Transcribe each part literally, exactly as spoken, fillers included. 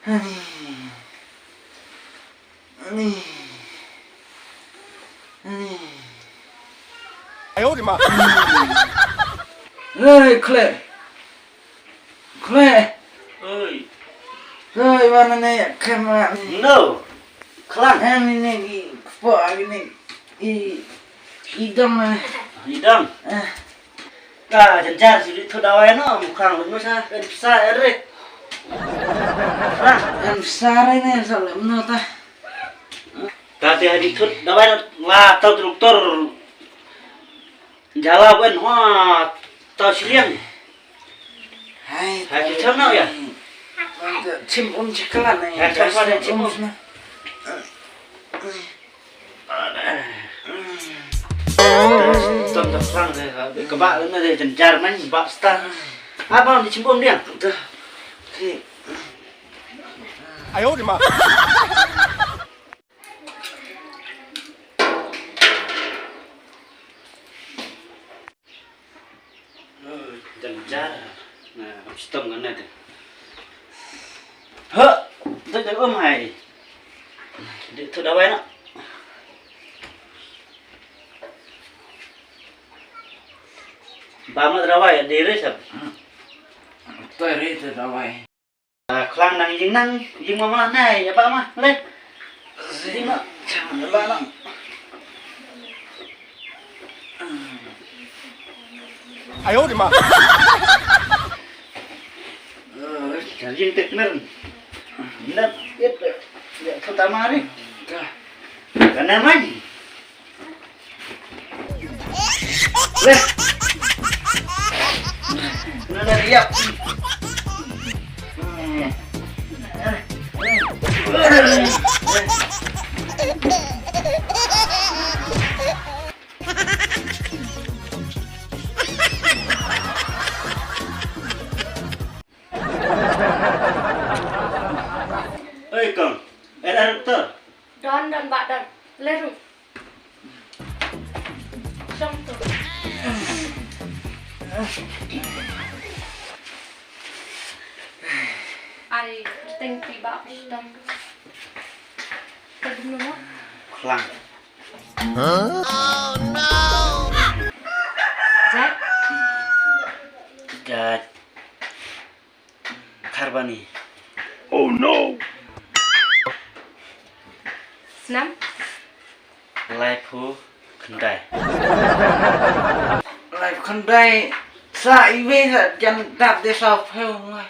Ani. Ani. Ani. Hei, Khleh. Khleh. Oi. Hei, wan hangne ïa kem hangne. No. Khlang. Hangne ki kpoh hangne. I, i dong hangne. I dong. Eh. Ka jynjar shu dih thut dawai noh, Khlang, leit noh sha, pynpisa rit. Khlang. Pynpisa rit ne, sa lem noh ta. Ta te ha dih thut dawai noh, la tau doktor. Jala wen hwa tau shiliang. Hai, hai, ki cham nau ya? Chim um chikala na. Hai, cham nau, chim um. Tom da Khlang de, ka ba na de jynjar man, ba star. Apa ni chim um dia? Ayo di ma. Jynjar. Na, kam shitom ngan na te. Ha, te te um hai. Dih thut dawai na. Ba ma dawai, dih re sap. Te re te dawai. Ah, Khlang nang ïing nang, ïing ma ma nai, ïa ba ma, le. Ïing ma, ïa ba ma. Ayo di ma. Ïing tek ner. Ner, ïet, ïa, kata ma ri. Ka na mai. Leh. Nana riap. Oi, kong. Eh, dah doktor. Don, don, ba don. Leru. Song tu. Ai, teng pi ba song. Kedum no. Khlang. Jai. Jai. Kharbani. Oh no. Snam. Laiphew khyndai. Laiphew khyndai. Sa iwei sa jan dap de sa phew ngai.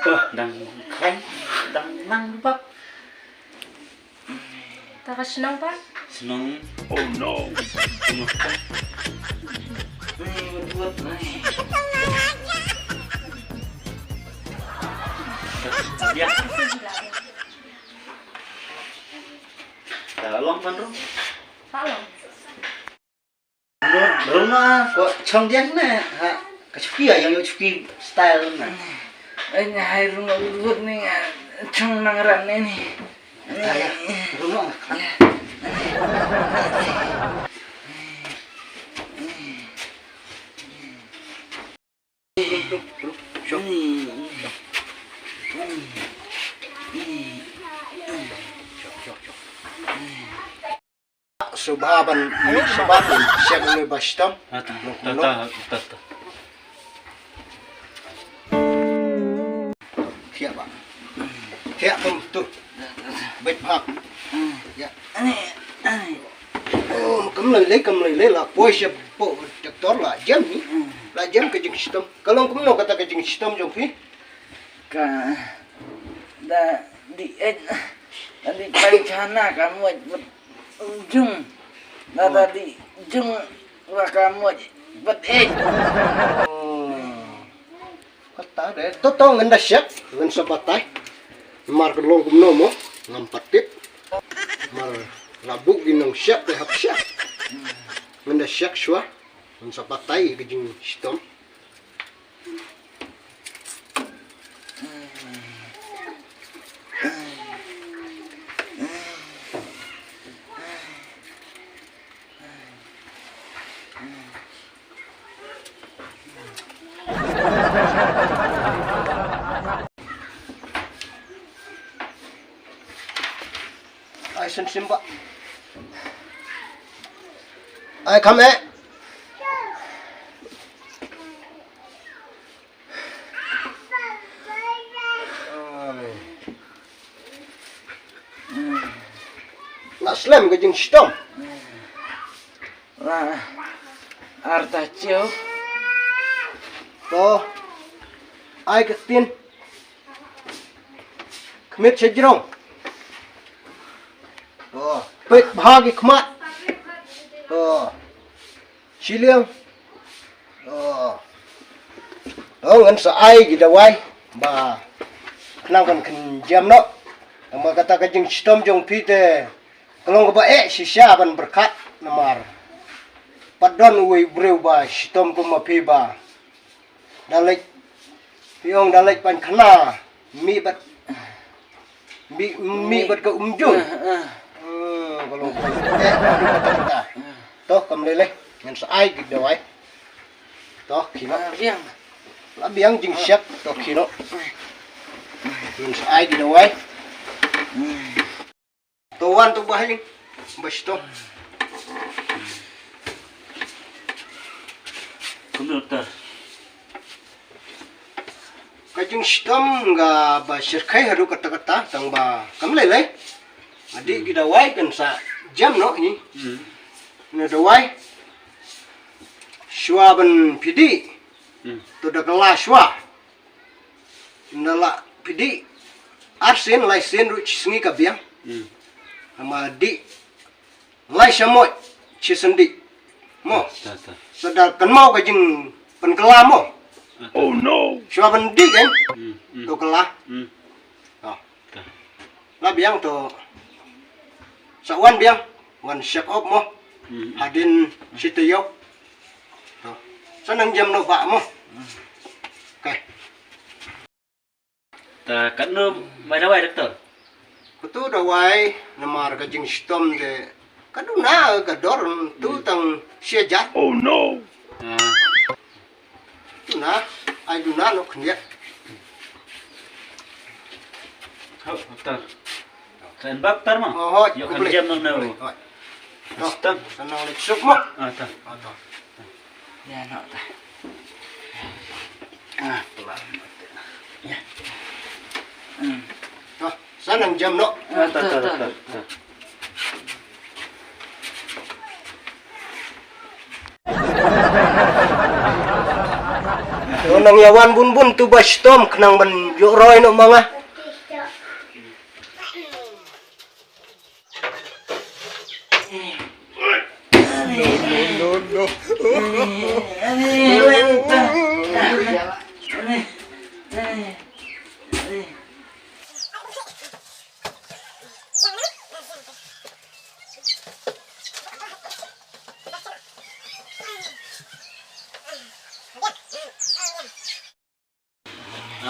Wah, dang khlaiñ, dang nang bak. Ta ka shnong pa? Shnong. Oh no. Ni wut wut ni. Dia. Ta long pan rung. Pa long. Rung na ko chong dian ne ha ka chuki ya yang chuki style na. Ai na hai rung lut ni chong nang ran ne ni. Ta ya rung na. Subha ban mih shabar ban shep ne ba shitom. Ta ta ta ta. Thiah ba. Thiah kum tu. Bet bhak. Ya. Oh, kam lai lai kam lai lai la poi shep po doktor la jem ni. La jem ka jingshitom. Ka long kumno kata ka jingshitom jong phi? Ka da di eh da di pai chana ka mo. Jung. Na ta di jung wa ka mo bet eh. Kata de to to ngan da shek ngan sa batai. Mar ka long kumno mo ngam pat tip. Mar la buk di nong shek de hap shek. Ngan da shek shwa ngan sa batai ka jingshitom. Sim sim ba. Ai kham eh. Ai. La slem ka jingshitom. La arta chew. To. Ai ka tin. Khmih sha jrong. Oh, peit bha ki khmat. Oh. Shiliang. Oh. Oh, ngan sa ai ki dawai ba khnang kan kynjem noh. Namar kata ka jingshitom jong phi te ka long kaba eh shisha ban pyrkhat namar pat don uwei u briew ba shitom kum ma phi ba da leit, phi ong da leit pan khana mih bad mih, mih bad ka umjung. Hmm, ka long eh, ka long kata kata. To kam lei lei, ngan sa ai ki dawai. To khie noh. La biang. La biang jingshit, to khie noh. Ngan sa ai ki dawai. To wan to ba ha ïing. Ba shitom. Kumno doktor? Ka jingshitom nga ba shyrkhei haduh katta katta tang ba kam lei lei. Nga dih ki dawai kan sa jem noh hi. Hmm. Nga dawai. Shuwa ban phi dih. Hmm. To da kylla shuwa. Nga la phi dih. Ar sien, lai sien ruh shi sngi ka biang. Hmm. Nga ma dih. Lai shamoit shi sien dih. Mo. Ta, ta. Sa da kynmaw ka jingpynkylla mo. Oh no. Shuwa ban dih kan. Hmm, hmm. To kylla. Hmm. Oh. Ta. La biang to. Sa wan biang. Wan check up mo. Hmm. Hadien shi taïew. To. Sa nang jem noh ba mo. Okay. Ta katno mai dawai doktor? Kutu dawai namar ka jingshitom de ka duna ka dor tu tang shi hajar. Oh no. Ah. Duna, ai duna nok khyndiat. Hau doktor. Kan bak tar ma. Oh, hoi. Yo kan jam nang nau. Hoi. Stop. Sa nang leit suk mo. Ah, ta. Ah, ta. Ya, no, ta. Ah, pelan. Ya. Hmm. To, sa nang jam noh. Ah, ta, ta, ta, ta. To nang ïa wan bun bun tu ba shitom khnang ban ïoh roi noh ma nga.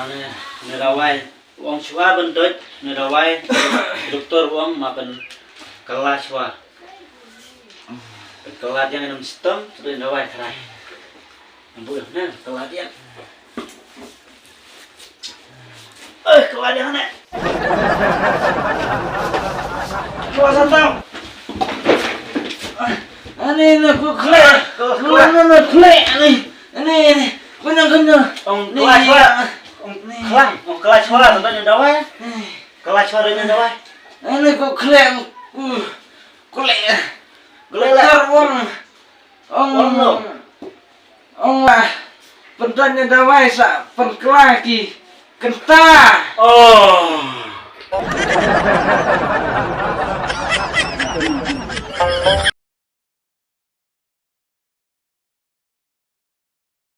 Ane, ne dawai. U ong shuwa ban dot, ne dawai. Doktor u ong ma ban kylla shuwa. Ban kylla diang ïa u shitom, ne dawai trai. Ambu ne kylla diang. Eh, kylla diang ne. Shuwa sa tang. Ani ne ku khleh. Ku khleh. Ani ne khleh ani. Ani ne. Ku nang ku nang. Ong kylla shuwa. Ong kylla. Ong kylla shuwa sa tang ne dawai. Kylla shuwa ne dawai. Ani ku khleh ku khleh. Khleh la. Tar wang. Ong. Ong la. Pyndonkam dawai sa pynkylla ki kynta. Oh.